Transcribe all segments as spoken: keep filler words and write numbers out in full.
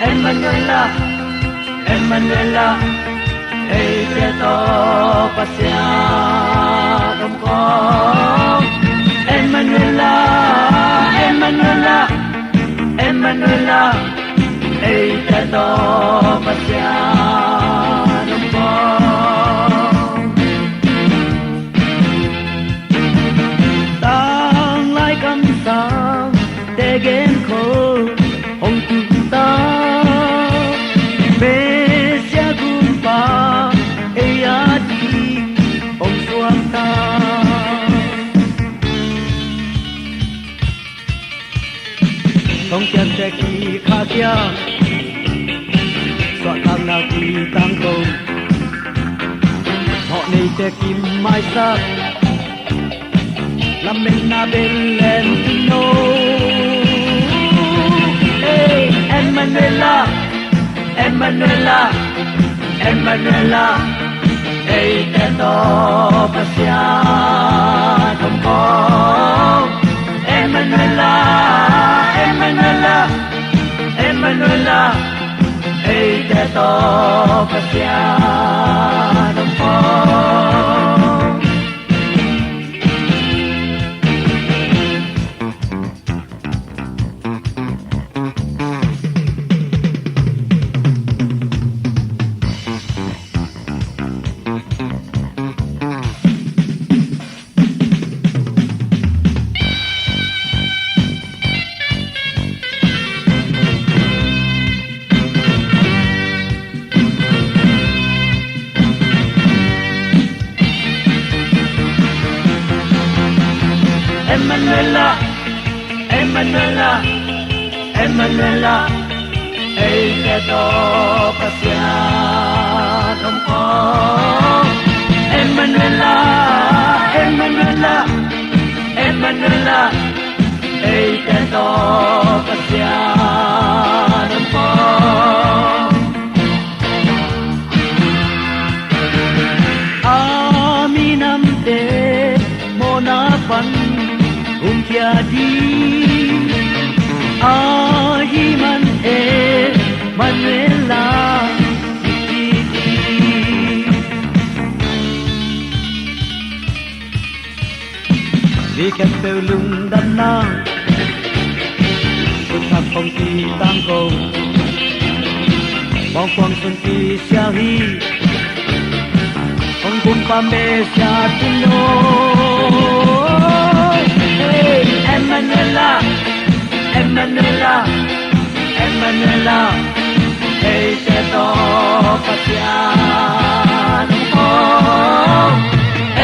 Emmanuel ah, Emmanuel ah, eite tawh Pasian om kawm. Emmanuel ah, Emmanuel ah, Emmanuel ah, eite tawh Pasian om kawm. Tanglai kamsangte genkholh hong tung ta, Messiah gumpa ei ading hong suak ta. Thongkiate kikhahkhia, suahtakna kitangko, mawhneite kimaisak, lametna bel en tino. Ei, Emmanuel ah, Emmanuel ah, Emmanuel ah, eite tawh Pasian om kawm. Emmanuel ah, Emmanuel ah, Emmanuel ah, eite tawh Pasian om kawm. Emmanuel ah, Emmanuel ah, Emmanuel ah, eite tawh Pasian om kawm. Emmanuel ah, Emmanuel ah, Emmanuel ah, eite tawh Pasian om kawm. A minamte mawhna pan humkhia ding, ahih man Emmanuel ah kici ding. Mi khempeuh lungdamna, sutthak hong kitangko, mawngkuang sung kisial hi, hong gumpa Messiah tino. Hey, Emmanuel ah, Emmanuel ah, Emmanuel ah, eite tawh Pasian om kawm.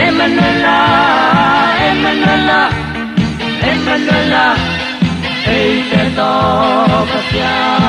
Emmanuel ah, Emmanuel ah, Emmanuel ah, eite tawh Pasian